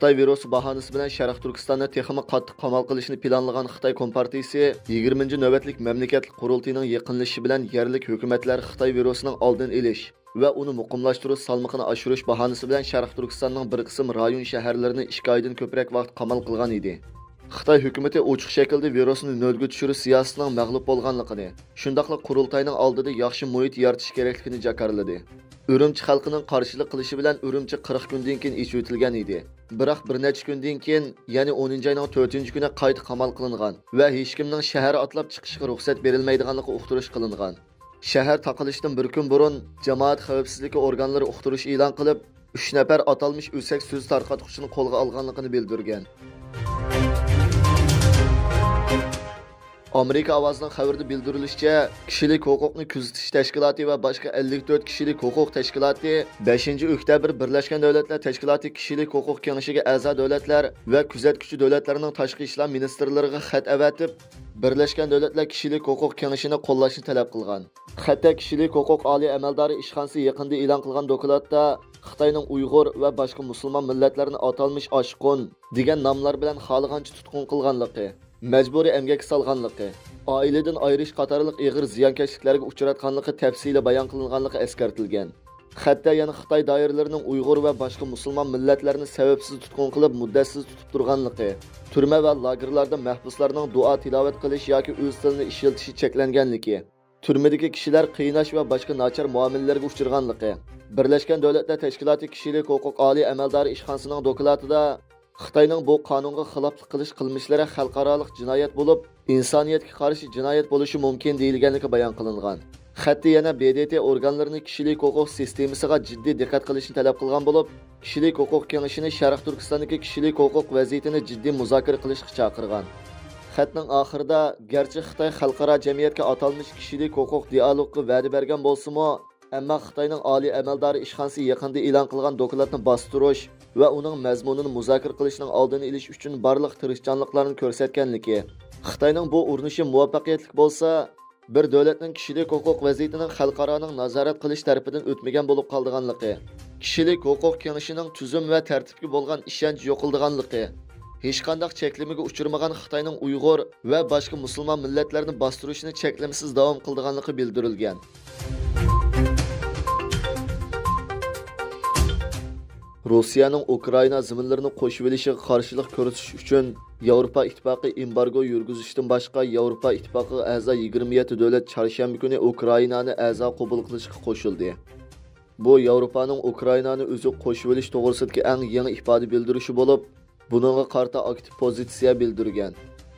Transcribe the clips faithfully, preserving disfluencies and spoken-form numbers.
خىتاي ۋىرۇسى باھانىسى بىلەن شەرقىي تۈركىستاننى تېخىمۇ قاتتىق قامال قىلىشنى پىلانلىغان خىتاي كومپارتىيىسى يىگىرمىنچى نۆۋەتلىك مەملىكەتلىك قۇرۇلتىيىنىڭ يېقىنلىشىشى بىلەن يەرلىك ھۆكۈمەتلەر خىتاي ۋىرۇسىنىڭ ئالدىنى ئېلىش ۋە ئۇنى مۇقىملاشتۇرۇش سالمىقىنى ئاشۇرۇش باھانىسى بىلەن شەرقىي تۈركىستاننىڭ بىر قىسىم رايون شەھەرلىرىنى ئىككى ئايدىن كۆپرەك ۋاقىت قامال قىلغان ئىدى. خىتاي ھۆكۈمىتى ئوچۇق شەكىلدە ۋىرۇسنى نۆلگە چۈشۈرۈش سىياسىتىنىڭ مەغلۇپ بولغانلىقىنى، شۇنداقلا قۇرۇلتاينىڭ ئالدىدا ياخشى مۇھىت يارىتىش كېرەكلىكىنى جاكارلىدى. ئۈرۈمچى خەلقىنىڭ قارشىلىق قىلىشى بىلەن ئۈرۈمچى قىرىق كۈندىن كېيىن ئېچىۋېتىلگەن ئىدى. بىراق بىر نەچچە كۈندىن كېيىن، يەنى ئونىنچى ئاينىڭ تۆتىنچى كۈنى قايتا قامال قىلىنغان ۋە ھېچكىمنىڭ شەھەر ئاتلاپ چىقىشىغا رۇخسەت بېرىلمەيدىغانلىقى ئۇقتۇرۇش قىلىنغان. شەھەر تاقىلىشتىن بىر كۈن بۇرۇن جامائەت خەۋپسىزلىكى ئورگانلىرى ئۇقتۇرۇش ئېلان قىلىپ، ئۈچ نەپەر ئاتالمىش ئۆسەك سۆز تارقاتقۇچىنى قولغا ئالغانلىقىنى بىلدۈرگەن. ئامېرىكا ئاۋازىنىڭ خەۋىرىدە بىلدۈرۈلۈشىچە، كىشىلىك ھوقۇقنى كۆزىتىش تەشكىلاتى ۋە باشقا ئەللىك تۆت كىشىلىك ھوقۇق تەشكىلاتى بەشىنچى ئۆكتەبىر بىرلەشكەن دۆلەتلەر تەشكىلاتى كىشىلىك ھوقۇق كېڭىشىگە ئەزا دۆلەتلەر ۋە كۆزەتكۈچى دۆلەتلەرنىڭ تاشقى ئىشلار مىنىستىرلىرىغا خەت ئەۋەتىپ، بىرلەشكەن دۆلەتلەر كىشىلىك ھوقۇق كېڭىشىنى قوللاشنى تەلەپ قىلغان. خەتتە كىشىلىك ھوقۇق ئالىي ئەمەلدارى ئىشخانىسى يېقىندا ئېلان قىلغان دوكلاتتا خىتاينىڭ ئۇيغۇر ۋە باشقا مۇسۇلمان مىللەتلەرنى ئاتالمىش ئاشقۇن دېگەن ناملار بىلەن خالىغانچە تۇتقۇن قىلغانلىقى، مەجبۇرىي ئەمگەككە سالغانلىقى، ئائىلىدىن ئايرىش قاتارلىق ئېغىر زىيانكەشلىكلەرگە ئۇچراتقانلىقى تەپسىلىي بايان قىلىنغانلىقى ئەسكەرتىلگەن. خەتتە يەنە خىتاي دائىرىلىرىنىڭ ئۇيغۇر ۋە باشقا مۇسۇلمان مىللەتلەرنى سەۋەبسىز تۇتقۇن قىلىپ، مۇددەتسىز تۇتۇپ تۇرغانلىقى، تۈرمە ۋە لاگېرلاردا مەھبۇسلارنىڭ دۇئا تىلاۋەت قىلىش ياكى ئۆز تىلىنى ئىشلىتىشى چەكلەنگەنلىكى، تۈرمىدىكى كىشىلەر قىيناش ۋە باشقا ناچار مۇئامىلىلەرگە ئۇچرىغانلىقى، بىرلەشكەن دۆلەتلەر تەشكىلاتى كىشىلىك ھوقۇق ئالىي ئەمەلدارى ئىشخانىسىنىڭ دوكلاتىدا خىتاينىڭ بۇ قانۇنغا خىلاپلىق قىلىش قىلمىشلىرى خەلقئارالىق جىنايەت بولۇپ، ئىنسانىيەتكە قارشى جىنايەت بولۇشى مۇمكىن دېيىلگەنلىكى بايان قىلىنغان. خەتتە يەنە ب د ت ئورگانلىرىنى كىشىلىك ھوقۇق سىستېمىسىغا جىددىي دىققەت قىلىشنى تەلەپ قىلغان بولۇپ، كىشىلىك ھوقۇق كېڭىشىنى شەرقىي تۈركىستاندىكى كىشىلىك ھوقۇق ۋەزىيىتىنى جىددىي مۇزاكىرە قىلىشقا چاقىرغان. خەتنىڭ ئاخىرىدا، گەرچە خىتاي خەلقئارا جەمئىيەتكە ئاتالمىش كىشىلىك ھوقۇق دىئالوگقا ۋەدە بەرگەن بولسىمۇ، ئەمما خىتاينىڭ ئالىي ئەمەلدارى ئىشخانىسى يېقىندا ئېلان قىلغان دوكلاتنى باستۇرۇش ۋە ئۇنىڭ مەزمۇنىنى مۇزاكىرە قىلىشنىڭ ئالدىنى ئېلىش ئۈچۈن بارلىق تىرىشچانلىقلارنى كۆرسەتكەنلىكى، خىتاينىڭ بۇ ئۇرۇنۇشى مۇۋەپپەقىيەتلىك بولسا، بىر دۆلەتنىڭ كىشىلىك ھوقۇق ۋەزىيىتىنىڭ خەلقئارانىڭ نازارەت قىلىش تەرىپىدىن ئۆتمىگەن بولۇپ قالىدىغانلىقى، كىشىلىك ھوقۇق كېڭىشىنىڭ تۈزۈم ۋە تەرتىپكە بولغان ئىشەنچ يوقىلىدىغانلىقى، ھېچقانداق چەكلىمىگە ئۇچرىمىغان خىتاينىڭ ئۇيغۇر ۋە باشقا مۇسۇلمان مىللەتلەرنى باستۇرۇشىنى چەكلىمىسىز داۋام قىلىدىغانلىقى بىلدۈرۈلگەن. روسىيەنىڭ ئۇكرائىنا زېمىنلىرىنى قوشۇۋېلىشىغا قارشىلىق كۆرسىتىش ئۈچۈن، ياۋروپا ئىتتىپاقى ئېمبارگو يۈرگۈزۈشتىن باشقا، ياۋروپا ئىتتىپاقىغا ئەزا يىگىرمە يەتتە دۆلەت چارشەنبە كۈنى ئۇكرائىنانى ئەزا قوبۇل قىلىشقا قوشۇلدى. بۇ ياۋروپانىڭ ئۇكرائىنانى ئۆزىگە قوشۇۋېلىش توغرىسىدىكى ئەڭ يېڭى ئىپادە بىلدۈرۈشى بولۇپ، بۇنىڭغا قارىتا ئاكتىپ پوزىتسىيە بىلدۈرگەن.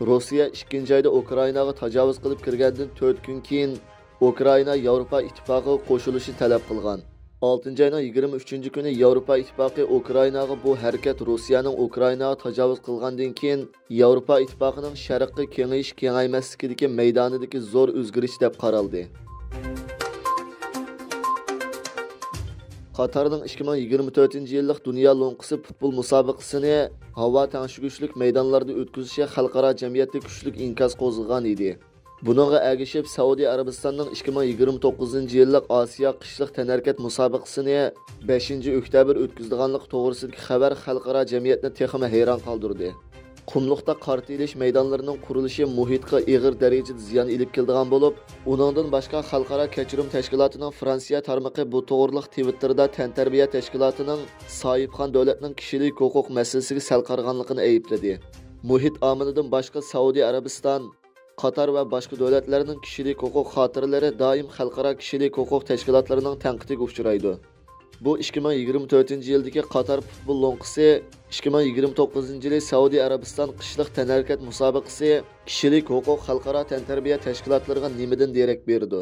روسىيە ئىككىنچى ئايدا ئۇكرائىناغا تاجاۋۇز قىلىپ كىرگەندىن تۆت كۈن كېيىن، ئۇكرائىنا ياۋروپا ئىتتىپاقىغا قوشۇلۇشنى تەلەپ قىلغان. ئالتىنچى ئاينىڭ يىگىرمە ئۈچىنچى كۈنى ياۋروپا ئىتتىپاقى ئۇكرائىناغا بۇ ھەرىكەت روسىيەنىڭ ئۇكرائىناغا تاجاۋۇز قىلغاندىن كېيىن، ياۋروپا ئىتتىپاقىنىڭ شەرققە كېڭىيىش كېڭەيمەسلىكىدىكى مەيدانىدىكى زور ئۆزگىرىش دەپ قارالدى. قاتارنىڭ ئىككى مىڭ يىگىرمە تۆتىنچى يىللىق دۇنيا لوڭقىسى پۇتبول مۇسابىقىسىنى ھاۋا تەڭشىگۈچلۈك مەيدانلاردا ئۆتكۈزۈشى خەلقئارا جەمئىيەتتە كۈچلۈك ئىنكاس قوزغىغان ئىدى. بۇنىڭغا ئەگىشىپ، سەئۇدى ئەرەبىستاننىڭ ئىككى مىڭ يىگىرمە توققۇزىنچى يىللىق ئاسىيا قىشلىق تەنھەرىكەت مۇسابىقىسىنى بەشىنچى ئۆكتەبىر ئۆتكۈزىدىغانلىقى توغرىسىدىكى خەۋەر خەلقئارا جەمئىيەتنى تېخىمۇ ھەيران قالدۇردى. قۇملۇقتا قارتا ئېلىش مەيدانلىرىنىڭ قۇرۇلۇشى مۇھىتقا ئېغىر دەرىجىدە زىيان ئېلىپ كېلىدىغان بولۇپ، ئۇنىڭدىن باشقا، خەلقئارا كەچۈرۈم تەشكىلاتىنىڭ فرانسىيە تارمىقى بۇ توغرىلىق تىۋىتتېردا تەنتەربىيە تەشكىلاتىنىڭ ساھىبخان دۆلەتنىڭ كىشىلىك ھوقۇق مەسىلىسىگە سەل قارىغانلىقىنى ئەيىبلىدى. مۇھىت ئامىلىدىن باشقا، سەئۇدى ئەرەبىستان، قاتار ۋە باشقا دۆلەتلەرنىڭ كىشىلىك ھوقۇق خاتىرىلىرى دائىم خەلقئارا كىشىلىك ھوقۇق تەشكىلاتلىرىنىڭ تەنقىدىگە ئۇچرايدۇ. بۇ ئىككى مىڭ يىگىرمە تۆتىنچى يىلدىكى قاتار پۇتبول لوڭقىسى، ئىككى مىڭ يىگىرمە توققۇزىنچى يىلى سەئۇدى ئەرەبىستان قىشلىق تەنھەرىكەت مۇسابىقىسى كىشىلىك ھوقۇق خەلقئارا تەنتەربىيە تەشكىلاتلىرىغا نېمىدىن دېرەك بېرىدۇ؟